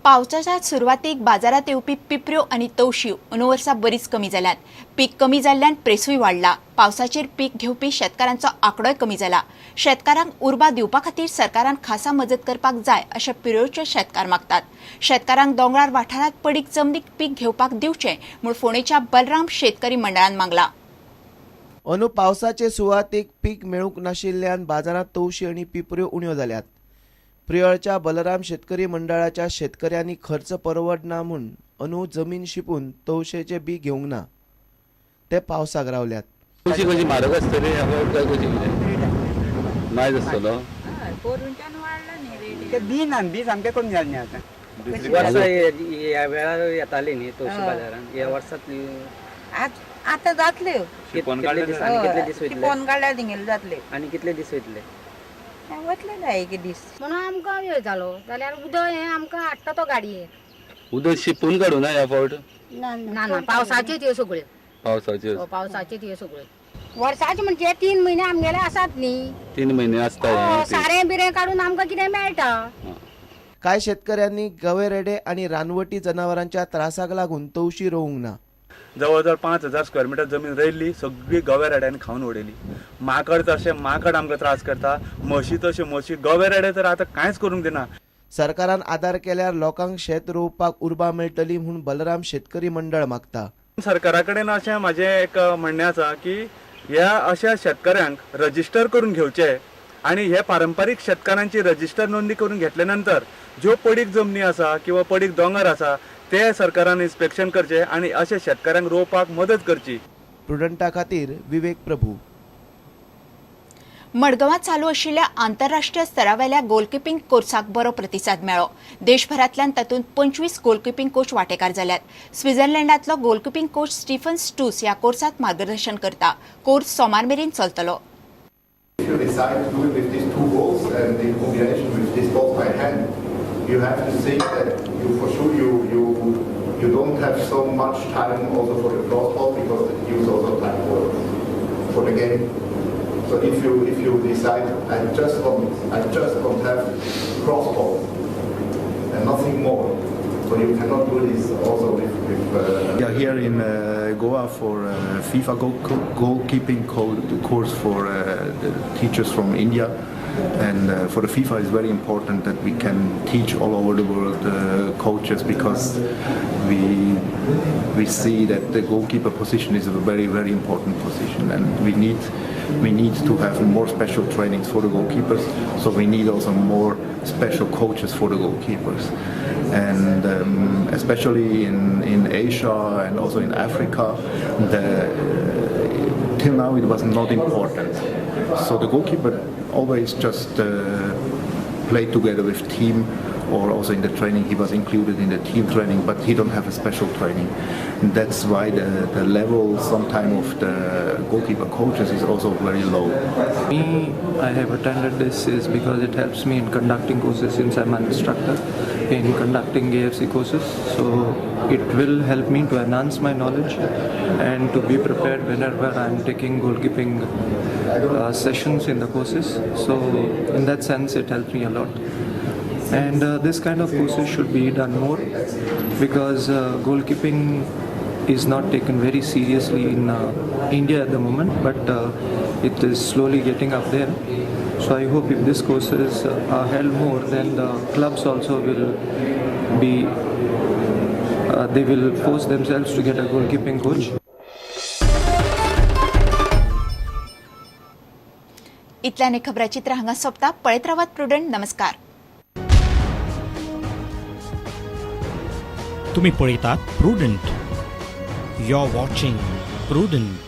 पावसाच्या सुरवातीक बाजारात येवपी पिपऱ्यो आनी तवशीं अंदू वर्सा बरीच कमी जाल्यात. पीक कमी जाल्ल्यान प्रेसूय वाडला. पावसाचेर पीक घेवपी शेतकारांचो आंकडोय कमी जाला. शेतकारांक उर्बा दिवपा खातीर सरकारान खासा मजत करपाक जाय अशें पिरयोळचे शेतकार मागतात. शेतकारांक दोंगरार वाठारांत पडीक जमनीक पीक घेवपाक दिवचें म्हूण फोंडेच्या बलराम शेतकरी मंडळान मागला. अंदू पावसाचे सुवातीक पीक मेळूंक नाशिल्ल्यान बाजारांत तवशीं आनी पिपऱ्यो उण्यो जाल्यात. प्रियोळच्या बलराम शेतकरी मंडळाच्या शेतकऱ्यांनी खर्च परवडना म्हूण अंदू जमीन शिंपून तवशेचें बी घेवंक ना. ते पावसाक रावल्यात. कशी कशी म्हारग आसतली काय कशी कितें मायज आसतलो. ते बी ना, बी सामकें कमी जालें न्ही आतां. वर्सा ह्या वेळार येताली न्ही तवशी बाजारान, ह्या वर्सात आतां जातल्यो. शिंपोन कितले काडले दीस आनी कितले दीस वयतले? शिंपोन काडल्यार तेंगेले जातले. आनी कितले दीस वयतले? वतले ना एक दीस. म्हणून आमकां वेळ जालो जाल्यार उदक हें आमकां हाडटा तो गाडयेन. उदक शिंपून काडूं ना ह्या फावट? ना ना, पावसाच्यो त्यो सगळ्यो. पावसाच्यो. पावसाच्यो त्यो सगळ्यो. वर्साचे म्हणजे 3 म्हयने आमगेले आसात न्ही. 3 म्हयने आसता हें पीक. सारें बिरें काडून आमकां कितें मेळटा. कांय शेतकऱ्यांनी गवे रेडे आनी रानवटी जनावरांच्या त्रासाक लागून तवशी रोवंक ना. जवळ जवळ 5000 स्क्वेअर मिटर जमीन रोयल्ली सगळी गवे रेड्यांनी खावन उडयली. माकड तशें माकड आमकां त्रास करता, म्हशी तश्यो म्हशी, गवे रेडे तर आतां कांयच करूंक दिना. सरकारान आदार केल्यार लोकांक शेत रोवपाक उर्बा मेळटली म्हूण बलराम शेतकरी मंडळ मागता. सरकारा कडेन अशें म्हाजें एक म्हणणें आसा की ह्या अशा शेतकऱ्यांक रजिस्टर करून घेवचे आनी हे पारंपारीक शेतकारांची रजिस्टर नोंदणी करून घेतले नंतर ज्यो पडीक जमनी आसा किंवा पडीक दोंगर आसा ते सरकारान इन्स्पेक्शन करचे आनी अशे शेतकऱ्यांक रोवपाक मदत करची. प्रुडंटा खातीर विवेक प्रभू. मडगांवांत चालू आशिल्ल्या आंतरराष्ट्रीय स्तरावेल्या गोलकिपींग कोर्साक बरो प्रतिसाद मेळ्ळो. देशभरांतल्यान तातूंत 25 गोलकिपींग कोच वांटेकार जाल्यात. स्वित्झर्लंडांतलो गोलकिपींग कोच स्टीफन स्टूस ह्या कोर्सात मार्गदर्शन करता. कोर्स सोमार मेरेन चलतलो. If you decide to do it with these 2 balls and in combination with this ball by hand, you have to think that you for sure you don't have so much time also for the cross ball, because it use also time for the game. So if you decide I just want to have cross ball and nothing more, so you cannot do this also with. We are here in Goa for FIFA goalkeeping course for the teachers from India, and for the FIFA it's very important that we can teach all over the world coaches, because we see that the goalkeeper position is a very, very important position, and we need to have more special trainings for the goalkeepers. So we need also more special coaches for the goalkeepers, and especially in Asia and also in Africa, till now it was not important. So the goalkeeper always just played together with team, or also in the training he was included in the team training, but he don't have a special training. And that's why the level sometimes of the goalkeeper coaches is also very low. Me, I have attended this is because it helps me in conducting courses, since I'm an instructor in conducting AFC courses. So it will help me to enhance my knowledge and to be prepared whenever I'm taking goalkeeping sessions in the courses. So in that sense, it helps me a lot. And this kind of courses should be done more, because goalkeeping is not taken very seriously in India at the moment, but it is slowly getting up there. So I hope if these courses are held more, then the clubs also will be, they will force themselves to get a goalkeeping coach. इतल्याने खबराचित्र हांगा सोंपता. पळयत रावात prudent. नमस्कार. तुम्ही पळयतात Prudent. You are watching Prudent.